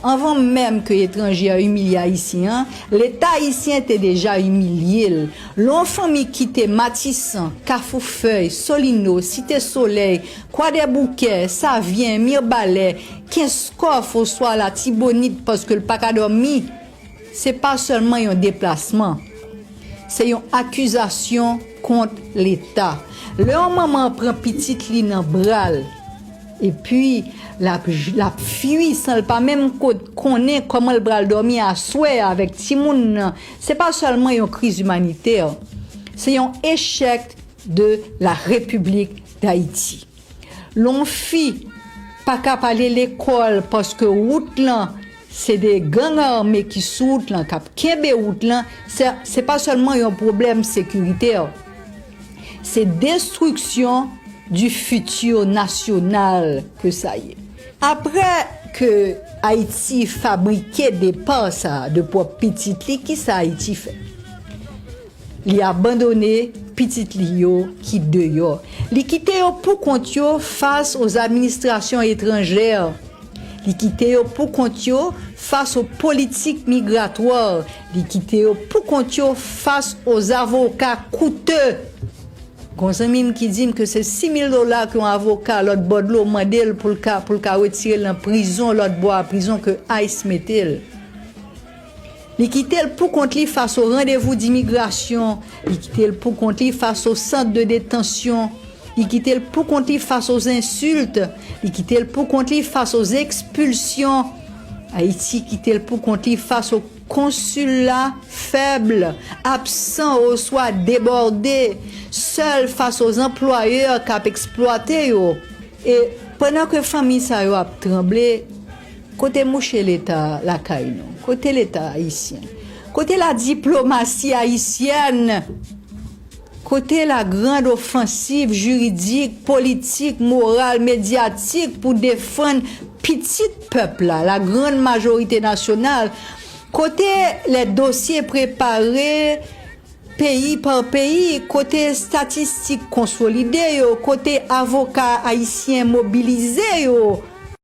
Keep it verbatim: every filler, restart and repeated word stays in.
Anvan menm ke etranje a imilye Ayisyen an, Leta ayisyen te deja imilye l. Lè yon fanmi kite Matisan, Kafou Fèy, Solino, Site Solèy, Kwadèboukè, Savyen, Mibalè, Kenskòf oswa Latibonit paske l pa ka dòmi, se pa sèlman yon deplasman. Se yon akizasyon kont Leta. Lè yon manman pran pitit li nan bra l, epi l ap, l ap fui san l pa menm ko-, konnen kòman l pral dòmi aswè a avèk timoun nan, se pa sèlman yon kriz imanitè, se yon echèk de la République d'Haïti. Lè yon fi pa ka pale lekòl paske wout lan, se de gang ame ki sou wout lan, k ap kenbe wout lan, se, se pa sèlman yon pwoblèm sekiritè. Se destriksyon du futur national ke sa ye. Apre ke Ayiti fabrike depa sa a de pwòp pitit li, kisa Ayiti fè? Li abandone pitit li yo ki deyò. Li kite yo pou kont yo fas aux administrations étrangères. Li kite yo pou kont yo fas aux politiques migratoires. Li kite yo pou kont yo fas aux avocats coûteux. Gon zanmi m ki di m ke se sis mil dola ke yon avoka lòt bò dlo mande l pou l ka, pou l ka retire l nan prizon lòt bò a prizon ke ICE mete l. Li kite l pou kont li fas o randevou dimigrasyon, li kite l pou kont li fas o sant de detansyon, li kite l pou kont li fas o ensilt, li kite l pou kont li fas o ekspilsyon. Ayiti kite l pou kont li fas o konsila fèb, absan oswa debòde, sèl fas o anplwayè k ap eksplwate yo. E pandan ke fanmi sa yo ap tranble, kote mouche Leta lakay nou? Kote Leta ayisyen? Kote la diplomasi ayisyèn? Kote la grande offensive juridique, politique, morale, médiatique pou defann pitit pèp la, la grande majorité nationale? Kote les dossiers préparés peyi pa peyi, kote estatistik konsolide yo, kote avoka ayisyen mobilize yo,